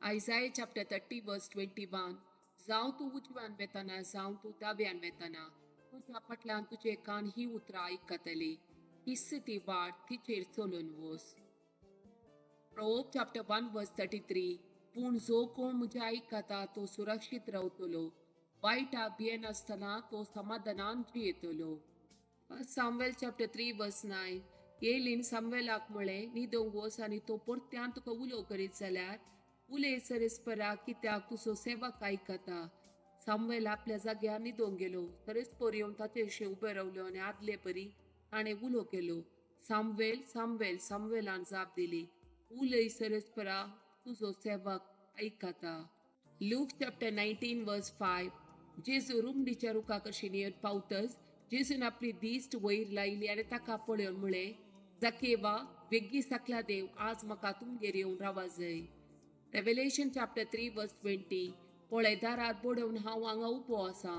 Isaiah chapter 30 verse 21. जावं तूं उजव्यान वेतना, जावं तूं दाव्यान वेतना, तुज्या फाटल्यान तुजे कान ही उतरां आयकतली. हीच ती वाट, तिचेर चलून वच. Proverbs chapter 1 verse 33. पूण जो कोण म्हजें आयकता तो सुरक्षीत रावतलो, वायटाक भियेनासतना तो समाधानान जियेतलो. Samuel chapter 3 verse 9. एलीन सामुएलाक म्हळें, न्हिदोंक वच आनी तो परत्यान तुका उलो करीत जाल्यार उलय सरेस्परा, कित्याक तुजो सेवक आयकता. सामुएल आपल्या जाग्यार न्हिदोंक गेलो. सरेस्पर येवन ताचे विशीं उबें रावलो आनी आदले परी ताणें उलो केलो, सामुएल, सामुएल. सामुएलान जाप दिली, उलय सरेस्परा, तुजो सेवक आयकता. Luke chapter 19 verse 5. जेजू रुमडीच्या रुखा कशीन येवन पावतच जेजून आपली दिश्ट वयर लायली आनी ताका पळोवन म्हळें, जाकेवा, वेगीं सकला देव, आज म्हाका तुमगेर येवन रावा जाय. Revelation chapter 3 verse 20. पळय, दारात बडोवन हांव हांगा उबो आसा.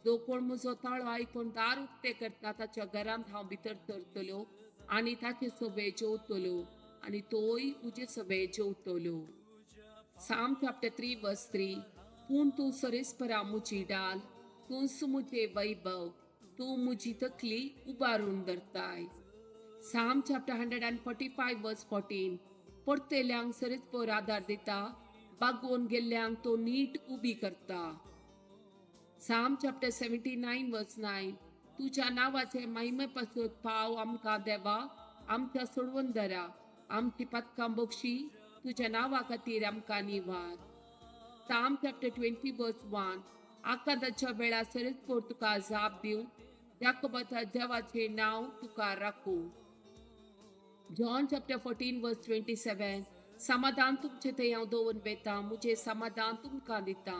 जो कोण म्हजो ताळो आयकून दार उक्तें करता ताच्या घरांत हांव भितर सरतलो आनी ताचे सभे जेवतलो आनी तोय म्हजे सभे जेवतलो. Psalm chapter 3 verse 3. पूण तूं सरेस्परा म्हजी डाल, तूंच म्हजें वैभव, तूं म्हजी तकली उबारून धरताय. Psalm chapter 145 verse 14. परतेल्यांक सरेस्पर आदार दिता, बागोवन गेल्ल्यांक तो नीट उबी करता. Psalm chapter 79 verse 9. तुज्या नांवाचे महिमे पासत पाव आमकां देवा, आमच्या सोडवणदारा, आमची पातकां बक्षी, तुज्या नांवा खातीर आमकां निवार. Psalm chapter 20 verse 1. आकांताच्या वेळार सरेस्पर तुका जाप दिवं, जाकोबाच्या देवाचें नांव तुका राखूं. John chapter 14 verse 27. समाधान तुमचे थंय हांव दवरून वेता, म्हजें समाधान तुमकां दिता.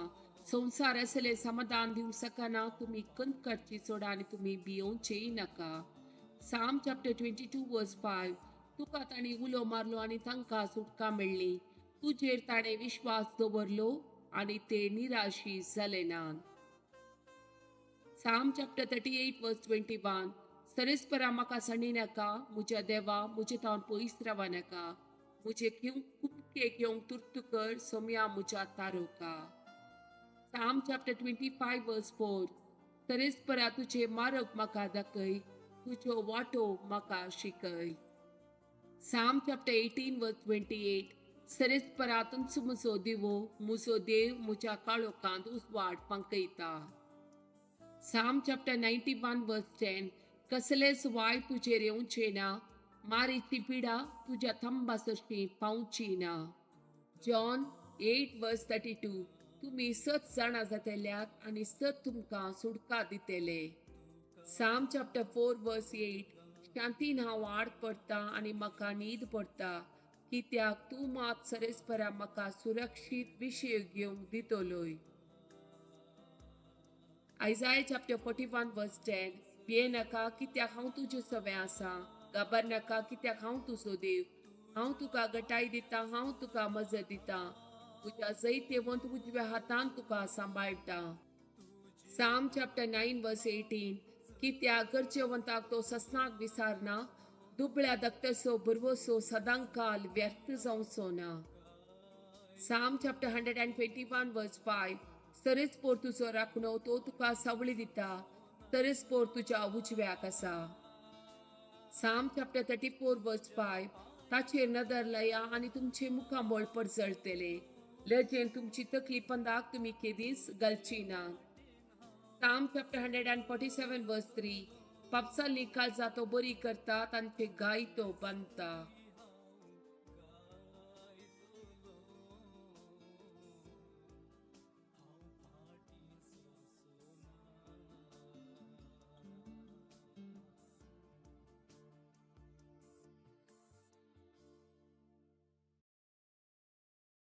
संवसार असलें समाधान दिवंक शकना. तुमी खंत काडची सोडा आनी तुमी भियोवचेय नाका. Psalm chapter 22 verse 5. तुका तांणी उलो मारलो आनी तांकां सुटका मेळ्ळी. तुजेर ताणें विश्वास दवरलो आनी ते निराशी जाले नात. Psalm chapter 38 verse 21. सरेस्परा म्हाका सांडी नाका, म्हज्या देवा, म्हजे तावन पयस रावा नाका. म्हजे कुपके घेवंक तुर्त कर, सोम्या म्हज्या तारोका. Psalm chapter 25 verse 4. सरेस्परा तुजे मार्ग म्हाका दाखय, तुज्यो वाटो म्हाका शिकय. Psalm chapter 18 verse 28. सरेस्परा तुमचो म्हजो दिवो, म्हजो देव म्हज्या काळोखांत उजवाड पांकयता. Psalm chapter 91 verse 10. कसलेच वायट तुजेर येवचें ना, मारीची पिडा तुज्या थंबा सरशी पावची ना. John 8 verse 32. तुमी सत जाणा जातल्यात आनी सत तुमकां सुटका दितले. Psalm chapter 4 verse 8. शांतीन हांव आड पडटा आनी म्हाका न्हीद पडटा, कित्याक तूं मात सरेस्परा म्हाका सुरक्षीत विशय घेवंक दितलोय. Isaiah chapter 41 verse 10. भिये नाका, कित्याक हांव तुजे सवें आसा. घाबर नाका, कित्याक हांव तुजो देव. हांव तुका गटाय दिता, हांव तुका मजत दिता, तुज्या जैतेवंत उजव्या हातान तुका सांबाळटा. Psalm chapter 9 verse 18. कित्याक गरजेवंताक तो ससनाक विसारना, दुबळ्या धाकट्याचो भरवसो सदांकाल व्यर्थ जावचो ना. Psalm chapter 121 verse 5. सरेस्पोर तुजो राखणो, तो तुका सावळी दिता, सरेस्पोर तुज्या उजव्याक आसा. Psalm chapter 34 verse 5. ताचेर नदर लाया आनी तुमचे मुखामळ परजळटले, लजेन तुमची तकली पंदाक तुमी केदीच घालची ना. Psalm chapter 147 verse 3. पापसाली काळजां तो बरी करता, तांचे घाय तो बांदता.